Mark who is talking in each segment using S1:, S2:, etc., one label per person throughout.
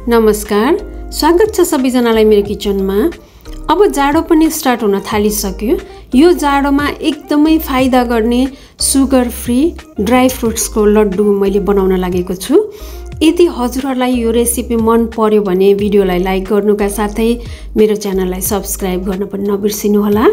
S1: नमस्कार, स्वागत छ सबैजनालाई मेरो किचनमा। अब जाडो पनि स्टार्ट हुन थालिसक्यो। यो जाडोमा एकदमै फाइदा गर्ने सुगर फ्री ड्राई फ्रुट्सको लड्डु मैले बनाउन लागेको छु। यदि हजुरहरूलाई यो रेसिपी मन पर्यो भने भिडियोलाई लाइक गर्नुका साथै मेरो च्यानललाई सब्स्क्राइब गर्न पनि नबिर्सिनु होला।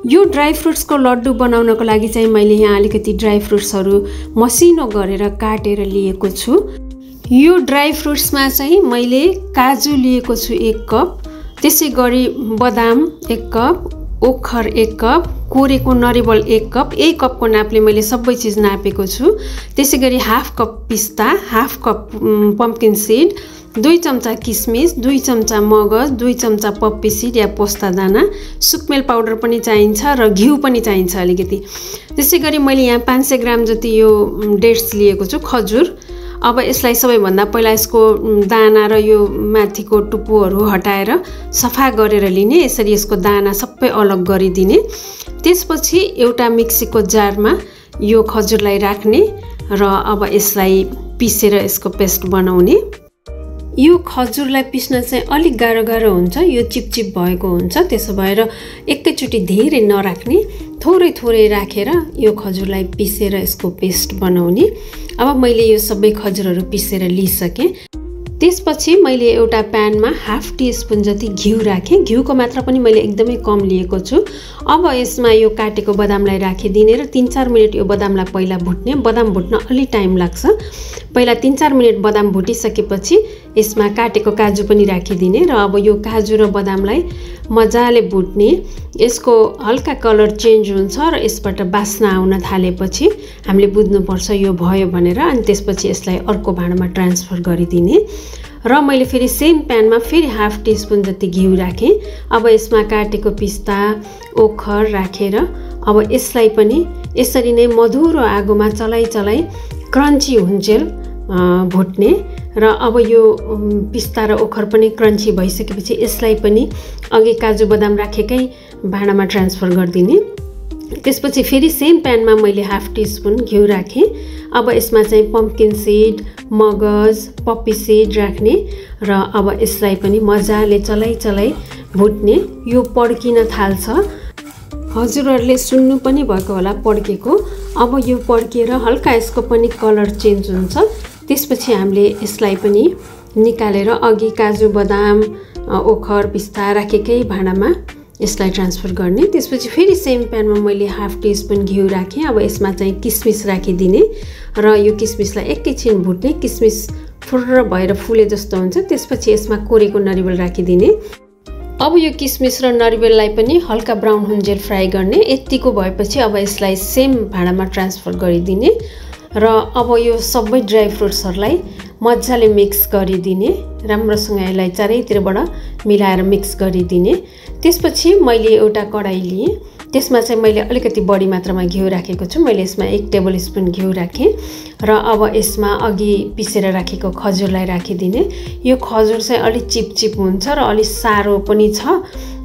S1: यो ड्राई फ्रुट्सको लड्डु बनाउनको लागि चाहिँ मैले यहाँ अलिकति ड्राई फ्रुट्सहरू मसिनो गरेर काटेर लिएको छु। यो ड्राई फ्रुट्समा चाहिँ मैले काजु लिएको छु 1 कप, त्यसै गरी बदाम 1 कप, ओखर 1 कप, कोरेको नरिवल 1 कप। यही कपको नापले मैले सबै चीज नापेको छु। त्यसै गरी हाफ कप पिस्ता, हाफ कप पम्पकिन सीड, 2 चम्चा किसमिस, 2 चम्चा मगज, 2 चम्चा पप्पी सीड या पोस्ता दाना, सुकमेल पाउडर पनि चाहिन्छ र घिउ पनि चाहिन्छ अलिकति। त्यसै गरी मैले यहाँ 500 ग्राम जति यो डेट्स लिएको छु, खजुर। अब यसलाई सबैभन्दा पहिला यसको दाना र यो माथिको टुप्पोहरू हटाएर सफा गरेर लिने। यसरी यसको दाना सबै अलग गरिदिने। त्यसपछि एउटा मिक्सीको जारमा यो खजुरलाई राख्ने र अब यसलाई पिसेर यसको पेस्ट बनाउने। यो खजुरलाई पिस्न चाहिँ अलिक गाह्रो हुन्छ, यो चिपचिप भएको हुन्छ। त्यसो भएर एकैचोटि धेरै नराख्ने, थोरै राखेर यो खजुरलाई पिसेर यसको पेस्ट बनाउने। अब मैले यो सबै खजुरहरू पिसेर लिइसकेँ। त्यसपछि मैले एउटा प्यानमा हाफ टीस्पुन जति घिउ राखेँ। घिउको मात्रा पनि मैले एकदमै कम लिएको छु। अब यसमा यो काटेको बदामलाई राखिदिने र 3-4 मिनट यो बदामलाई पहिला भुट्ने। बदाम भुट्न अलि टाइम लाग्छ। पहिला 3-4 मिनट बदाम भुटिसकेपछि यसमा काटेको काजु पनि राखिदिने र अब यो काजु र बदामलाई मजाले भुट्ने। यसको हल्का कलर चेन्ज हुन्छ र यसबाट बास्ना आउन थालेपछि हामीले बुझ्नुपर्छ यो भयो भनेर। अनि त्यसपछि यसलाई अर्को भाँडामा ट्रान्सफर गरिदिने र मैले फेरि सेम प्यानमा फेरि हाफ टीस्पुन जति घिउ राखेँ। अब यसमा काटेको पिस्ता, ओखर राखेर अब यसलाई पनि यसरी नै मधुरो आगोमा चलाई क्रन्ची हुन्जेल भुट्ने। र अब यो पिस्ता र ओखर पनि क्रन्ची भइसकेपछि यसलाई पनि अघि काजु बदाम राखेकै भाँडामा ट्रान्सफर गरिदिने। त्यसपछि फेरि सेम प्यानमा मैले हाफ टीस्पुन घिउ राखेँ। अब यसमा चाहिँ पम्पकिन सीड, मगज, पप्पी सीड राख्ने र अब यसलाई पनि मजाले चलाई भुट्ने। यो पड्किन थाल्छ, हजुरहरूले सुन्नु पनि भएको होला पड्केको। अब यो पड्किएर हल्का यसको पनि कलर चेन्ज हुन्छ। त्यसपछि हामीले यसलाई पनि निकालेर अघि काजु बदाम ओखर पिस्ता राखेकै भाँडामा यसलाई ट्रान्सफर गर्ने। त्यसपछि फेरि सेम प्यानमा मैले हाफ टीस्पुन घिउ राखेँ। अब यसमा चाहिँ किसमिस राखिदिने र यो किसमिसलाई एकैछिन भुट्ने। किसमिस फुर्र भएर फुले जस्तो हुन्छ। त्यसपछि यसमा कोरेको नरिवल राखिदिने। अब यो किसमिस र नरिवललाई पनि हल्का ब्राउन हुन्जेल फ्राई गर्ने। यतिको भएपछि अब यसलाई सेम भाँडामा ट्रान्सफर गरिदिने र अब यो सबै ड्राई फ्रुट्सहरूलाई मजाले मिक्स गरिदिने। राम्रोसँग यसलाई चारैतिरबाट मिलाएर मिक्स गरिदिने। त्यसपछि मैले एउटा कडाई लिएँ। त्यसमा चाहिँ मैले अलिकति बढी मात्रामा घिउ राखेको छु। मैले यसमा 1 टेबलस्पुन घिउ राखेँ र अब यसमा अघि पिसेर राखेको खजुरलाई राखिदिने। यो खजुर चाहिँ अलिक चिपचिप हुन्छ र अलिक साह्रो पनि छ।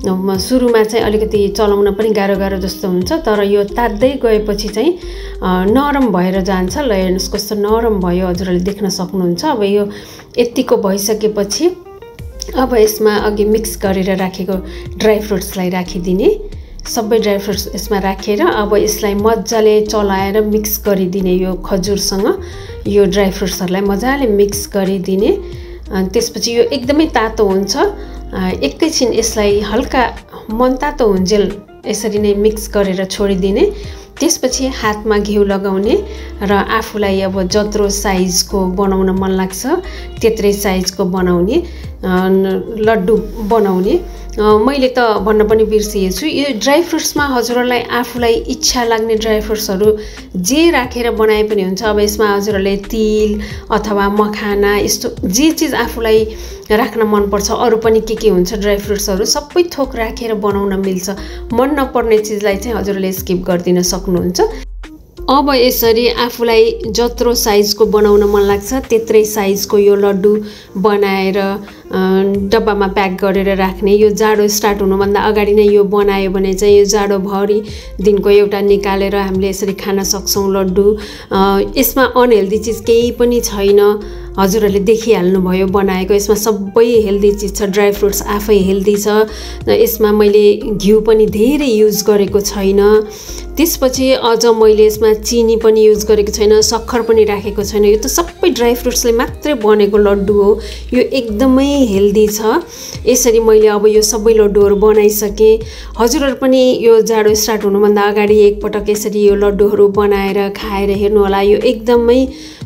S1: सुरुमा चाहिँ अलिकति चलाउन पनि गाह्रो जस्तो हुन्छ, तर यो तात्दै गएपछि चाहिँ नरम भएर जान्छ। ल हेर्नुहोस् कस्तो नरम भयो, हजुरहरूले देख्न सक्नुहुन्छ। अब यो यतिको भइसकेपछि अब यसमा अघि मिक्स गरेर राखेको ड्राई फ्रुट्सलाई राखिदिने। सबै ड्राई फ्रुट्स यसमा राखेर अब यसलाई मजाले चलाएर मिक्स गरिदिने। यो खजुरसँग यो ड्राई फ्रुट्सहरूलाई मजाले मिक्स गरिदिने। त्यसपछि यो एकदमै तातो हुन्छ। एकैछिन यसलाई हल्का मनतातो हुन्जेल यसरी नै मिक्स गरेर छोडिदिने। त्यसपछि हातमा घिउ लगाउने र आफूलाई अब जत्रो साइजको बनाउन मन लाग्छ त्यत्रै साइजको बनाउने लड्डु बनाउने। मैले त भन्न पनि बिर्सिएछु, यो ड्राई फ्रुट्समा हजुरहरूलाई आफूलाई इच्छा लाग्ने ड्राई फ्रुट्सहरू जे राखेर बनाए पनि हुन्छ। अब यसमा हजुरहरूले तिल अथवा मखाना यस्तो जे चिज आफूलाई राख्न मनपर्छ, अरू पनि के हुन्छ ड्राई फ्रुट्सहरू सबै थोक राखेर बनाउन मिल्छ। मन नपर्ने चिजलाई चाहिँ हजुरहरूले स्किप गरिदिन सक्नुहुन्छ। अब यसरी आफूलाई जत्रो साइजको बनाउन मन लाग्छ त्यत्रै साइजको यो लड्डु बनाएर डब्बामा प्याक गरेर राख्ने। यो जाडो स्टार्ट हुनुभन्दा अगाडि नै यो बनायो भने चाहिँ यो जाडोभरि दिनको एउटा निकालेर हामीले यसरी खान सक्छौँ लड्डु। यसमा अनहेल्दी चिज केही पनि छैन। हजुरहरूले देखिहाल्नुभयो बनाएको। यसमा सबै हेल्दी चिज छ, ड्राई फ्रुट्स आफै हेल्दी छ। यसमा मैले घिउ पनि धेरै युज गरेको छैन। त्यसपछि अझ मैले यसमा चिनी पनि युज गरेको छैन, सक्खर पनि राखेको छैन। यो त सबै ड्राई फ्रुट्सले मात्रै बनेको लड्डु हो। यो एकदमै हेल्दी छ। यसरी मैले अब यो सबै लड्डुहरू बनाइसकेँ। हजुरहरू पनि यो जाडो स्टार्ट हुनुभन्दा अगाडि एकपटक यसरी यो लड्डुहरू बनाएर खाएर हेर्नुहोला। यो एकदमै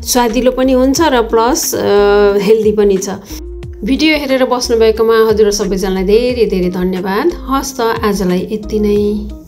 S1: स्वादिलो पनि हुन्छ र प्लस हेल्दी पनि छ। भिडियो हेरेर बस्नुभएकोमा हजुर सबैजनालाई धेरै धेरै धन्यवाद। हस् त आजलाई यति नै।